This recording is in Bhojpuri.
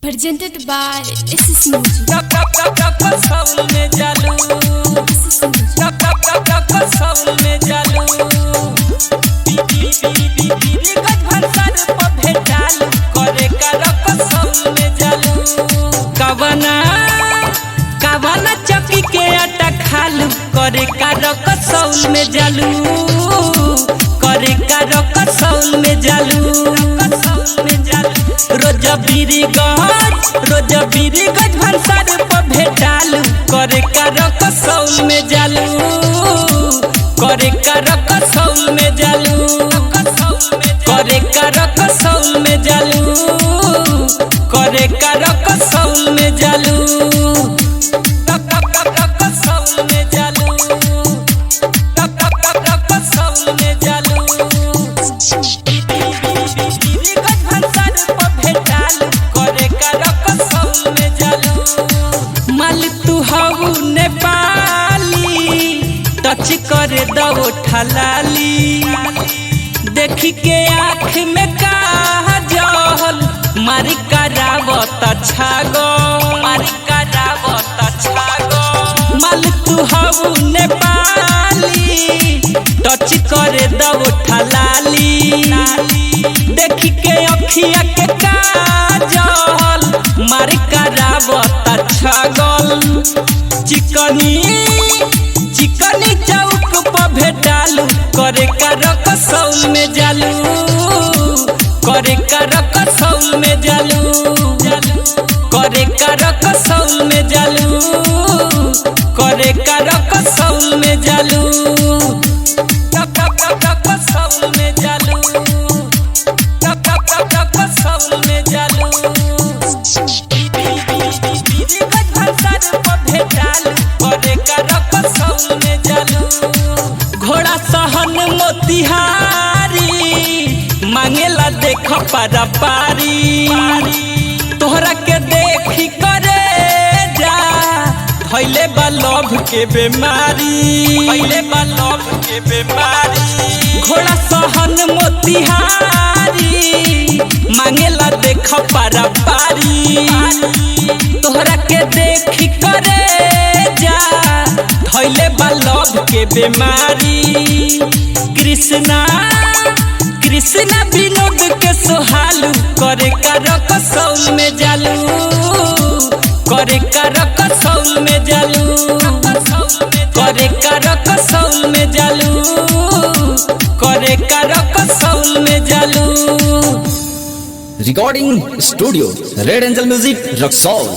Presented by SS Music. Soul में जालू SS Music. Soul में जालू करे सौल में जालू कवना कवना चक्की के आटा खालू करे सौल में जालू करे सौल में जालू रोज बीरी गज रोज बीरी गज भंसार पर भेटालू करे सौल में जालू करे सौल में जालू करे सौल में जालू करे सौल में जालू सौल में जालू सौल में जालू माल तू हऊ नेपाली टच करे दो ठलाली देखी के आँख में काजल मारी करावत छागो मारी करावत छागो माल तू हऊ नेपाली टच करे दो ठलाली देखी के अखिया के काजल मारी करावत छागल चिकनी चिकनी चौक पर भेटालू करे सौल में जालू करे सौल में जालू करे सौल में जालू करे सौल में जालू सौल में जालू सौल में जालू घोड़ा सहन मोतिहारी मांगेला देख पारा पारी तोहरा के देखी करे जा धैले बा लव के बेमारी धैले बा लव के बेमारी घोड़ा सहन मोतिहारी मांगेला देख पारा पारी तोहरा के देखी करे जा धैले बा लव के बेमारी कृष्णा कृष्णा विनोद के सोहालू करे सौल में जालू करे सौल में जालू करे सौल में जालू करे सौल में जालू Recording Studio Red Angel Music Rock Soul.